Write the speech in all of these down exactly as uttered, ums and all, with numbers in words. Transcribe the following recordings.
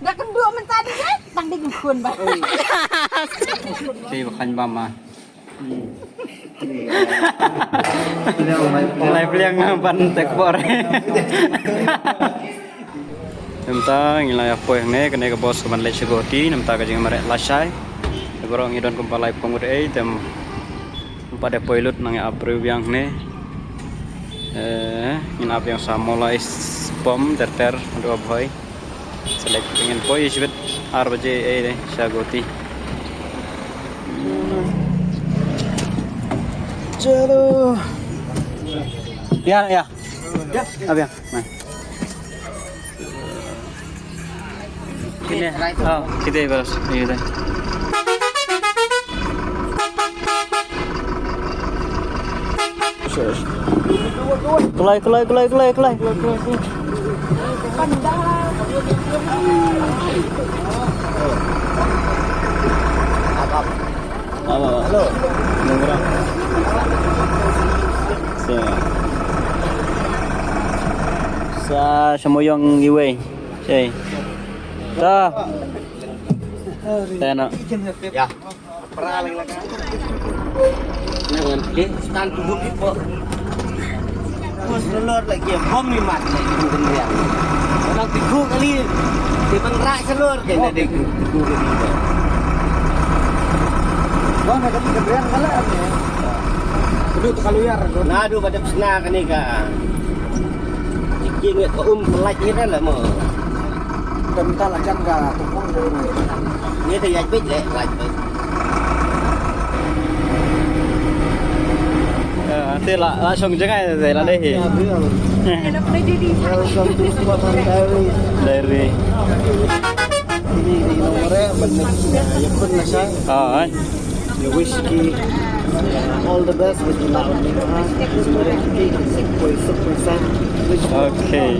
Da kynduh mynta di eh, tang di khun ba. Te ba khan ba ma. Lai pliang ban tek bor. Namta ngi la ïa poi hangne, kane ka bos ka ban leit sha Guwahati, namta ka jingmareh lashai. Te baroh ngi don kumba laiphew ngut ei, te ym pat dei poi lut, nang ïa ap briew biang hangne. Eh, ngin ap biang sa Mawlai Pom ter ter, haduh Bhoi. Sa leit ngin poi shibit ar baje ei de sha Guwahati. Chalo. Ya, ya. Ap biang. Nah. Kine. Oh, kite balas. Iya deh. Kulai, kulai, kulai, kulai, kulai. Apa, apa? Halo. Sa, sa sha Moyong iwei. Sa. Sa na. Ya. Pra lagi lah kan. Nah, kan, eh, stand to book itu. Bos lor lagi, bom ni mat lagi, bom ni ya. Orang tiku kali, dia pun rak selor, dia ada tiku kali. Bom ada tiga berang kalah ni. Duduk tu kalau ya, nah, duduk pada sana kan ni ka. Cikin ka um pelat ni dah lama. Dah minta lajan ka tumpang tu. Ni dah ya bet leh, laj bet. Eh, te la, la shong jngai te la dei hi. Welcome to Swapan Diary. Diary. Ini di nomor eh, benar ya pun nasa. Ah, eh. Ïa wish ki all the best with the love. Okay.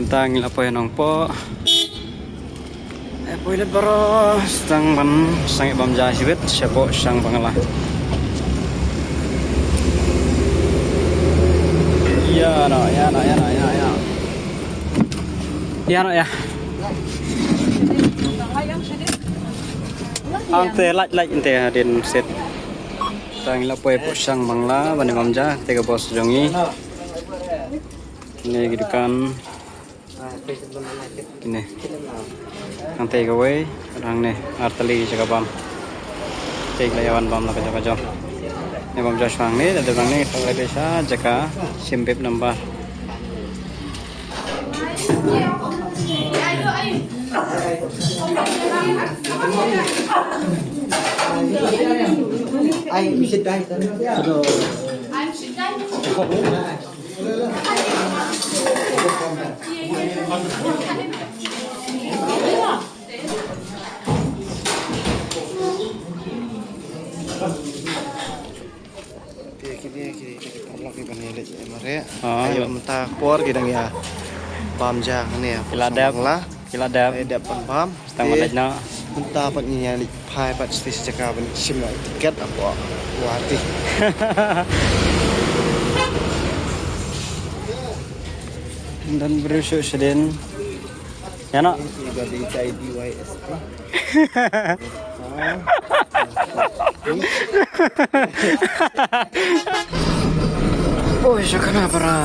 Tang la poi Nongpoh. Eh, poi lut baroh, tang ban sangeh bam ja shibit, shapoh Shang Bangla. Ïa no, ïa no, ïa no, ïa no. Ïa no, ïa. Ante lait, lait, ante hadien set. Tang la poi hapoh Shang Bangla, ban ïa bam ja, te ka bos jong ngi. Kine ki dukan. Kine. Hangne kawei, hangne, ar tylli jaka bam. Te la ïa wan bam la ka jaka jong. Ne bam Joshua hangne, da dang ne, ka la dei sha jaka shim bib number. Ai, we should die. Hello. Te kine ki, ki paralok kiba ngi leit mareh. Ah, ïa mynta por ki dang ïa bam ja kane. Ki la dep. Ki la dep. Ki la dep ban bam. Tang ban leit noh. Mynta pat ngi ïa leit phai pat sha jaka ban shim noh tiket hapoh Guwahati. Don briew shuh shadien. Ïa noh. Ïa ka dei ka D Y S P. Oi, sha khana para.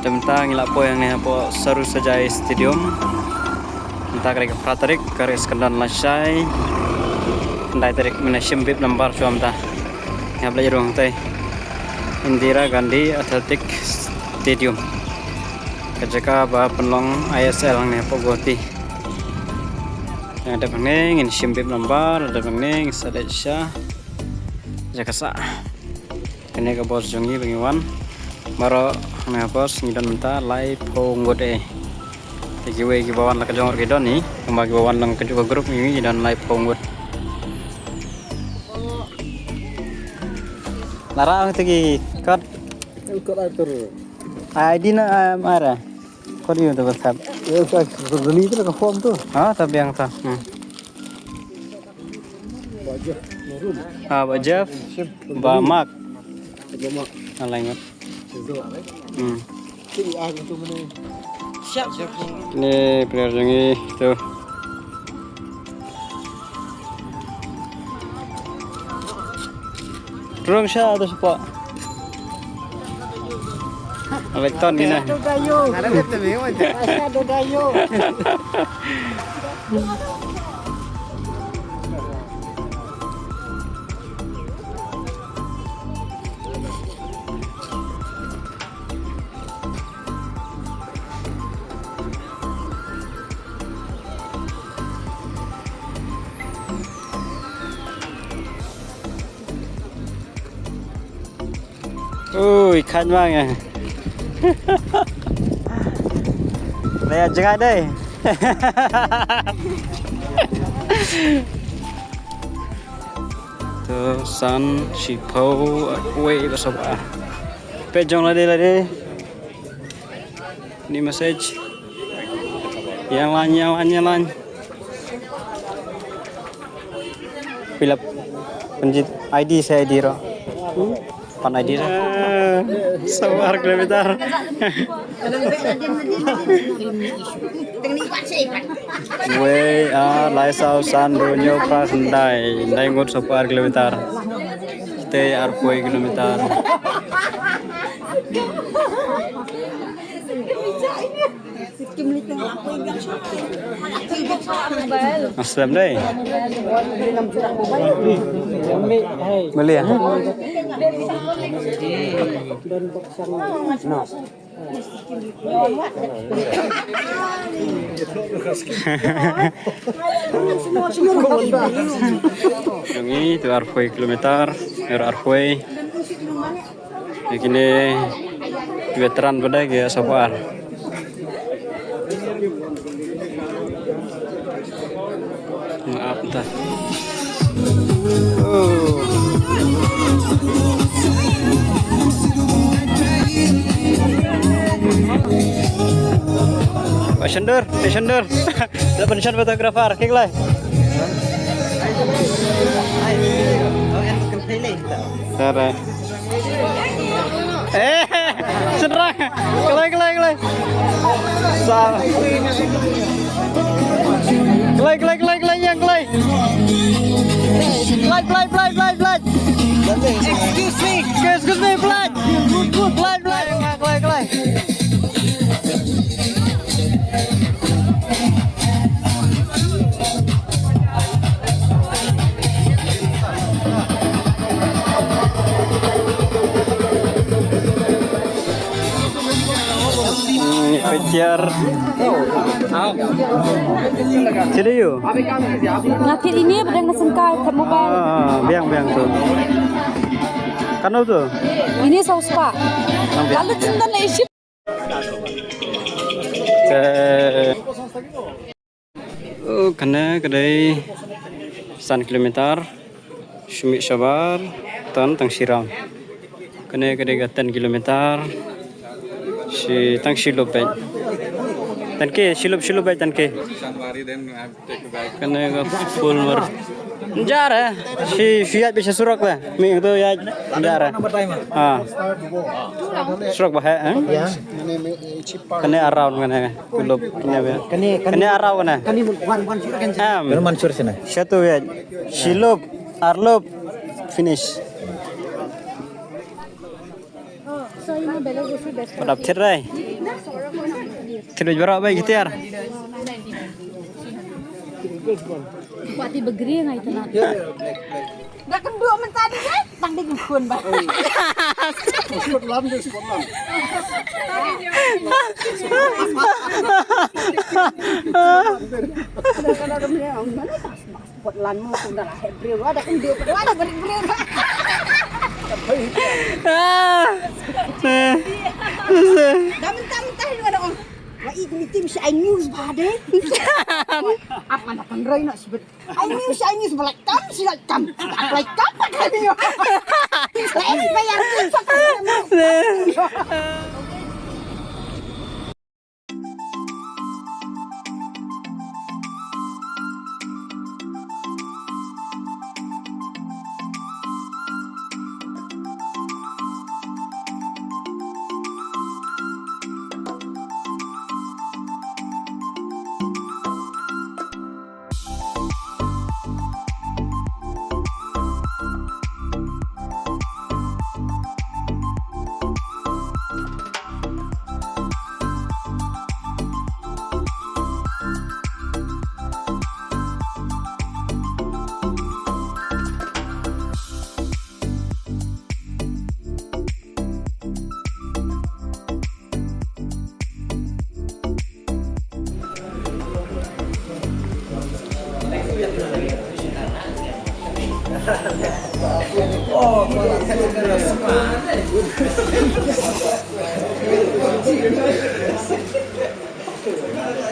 Te mynta ngi la poi hangne hapoh Sarusajai Stadium. Mynta ka dei ka phra tarik, ka dei ka skandon lashai. Khyndai tarik mynta shim bib number shuwa mynta. Ngi hap leit rung te Indira Gandhi Athletic Stadium. Ka jaka ba pynlong I S L hangne hapoh Guwahati. Nga dep hangne ngin shim bib nambar, nga dep hangne ngin sa leit sha jaka sah. Kane ka bos jong ngi ba ngi wan. Baroh hangne ha bos ngi don mynta laiphew ngut eh. Te kiwei kiba wan la ka jong ruh ki don hi. Kumba kiba wan lang ka jong ka group ngi ngi don laiphew ngut. Lara ang te ki kot. Kot atur. Ai di na am ara. Kot yu te ba sap. Ya sa ni te ka form tu. Ha ta biang ta. Hmm. Ah, ba Jeff, ba Mark. Ba Mark. Alai ngut. Hmm. Ni player jong ngi tu. Rung sha tu sepak. Alai ton ni na. Ada tu tu memang. Ada tu tu. Ui, khan bang eh. Dei jngai dei. Tu san shiphew wei ba sop ah. Pe jong lade lade. Ni message. Yang lan, yang lan, yang lan. Fill up. Panjit I D sa I D ro. Pan I D ro. Sabar kilometer. Wei, ah, lai saw san du hynñiew phra khyndai. Dai ngut saw phra kilometer. Te arphew kilometer. Aslam dai. Boleh ya? Jong ngi tu arphew kilometer, er arphew. Kine veteran ba dei ki saw phra. Maaf ta. Oh. Passion dur, passion dur. Dah pension photographer, kik lai. Tara. Eh, sendrang. Kloi, kloi, kloi. Sa. Kloi, kloi, kloi, kloi, yang kloi. Kloi, kloi, kloi, kloi, kloi. Excuse me. Excuse me, kloi. Kloi, kloi, kloi, kloi. Hmm, picture. Sini yuk. Nga thied ine ba dang na sengkai, thied mobile. Ah, biang, biang tu. Kano tu? Ine saw spah. Biang. Ka la chim dan la issue. Te, oh, kane ka dei san kilometer. Shu mih shabar, tan tang shi round. Kane ka dei ka ten kilometer. Shi tang shi lup beit. Tan ke, shi lup, shi lup beit tan ke. Kane ka full mar. Jar eh. Shi, shi ïaid beit sha surok te. Mi tu ïaid. Jar eh. Ha. Surok ba heh, eh? Kane around kane. Kulop kane ba. Kane, kane. Kane around kane. Kane one, one shot kan. Em. Kane one shot sini. Satu ïaid. Shi lup, ar lup. Finish. Padap thir rai. Thir rai baroh bai ki tiar. Kuat ti begri ngai tenat. Da kynduh mynta ni, eh? Tang dei khun ba. Scotland dei, Scotland. Scotland mo kum da la heh briew, da kynduh, da balik briew. Ah. Da mynta mynta ni, wa i mi tim shi ai news ba dei. Ap mana kan roi na sibit. Ai news, ai news, ba lait kam, shi lait kam. Ba lait kam, ba lait kam. Lait ba yang ni, ba lait kam.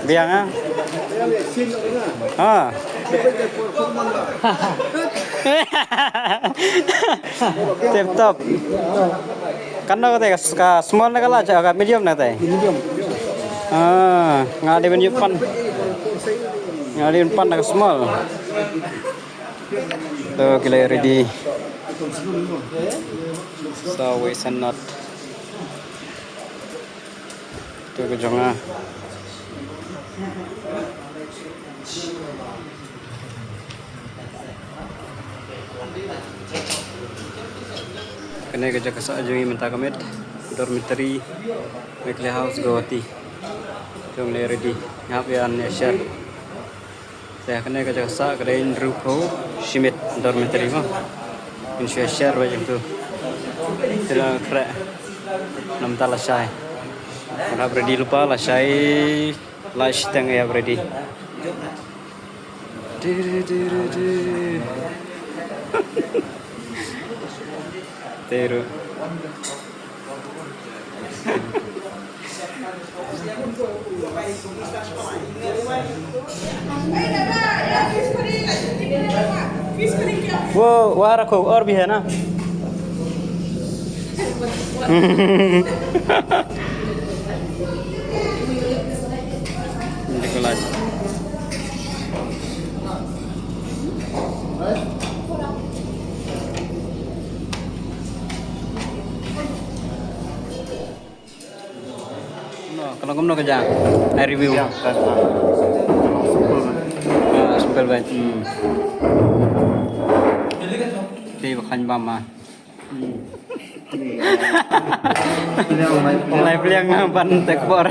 Biang ah. Ha. Tip top. Kano kata ka, ka small na ka large, ka medium na kata? Medium. Ah, nga dei ban ïoh pan. Nga dei ban pan na ka small. To ki la ready. So we send not. To ka jong nga. Kane ka jaka sah jong ngi mynta ka miet, dormitory, Meghalaya House, Guwahati. Jong le ready. Ngap ïa ne share. Te kane ka jaka sah ka dei hynriewphew shi miet dormitory mo. Ngin shu share ba jong tu. Te la khreh. Namta la shai. Hap ready lypa, la shai. La shiteng ïa ready. Te ru. Wo, wah rakho aur bhi hai na. Nikolaj. No, ka long kumno ka jaka? Ai review. Ka long simple bha. Ah, simple bha. Hmm. Te ba khlaiñ bam ma. Hmm. Lai pliang ban tek por.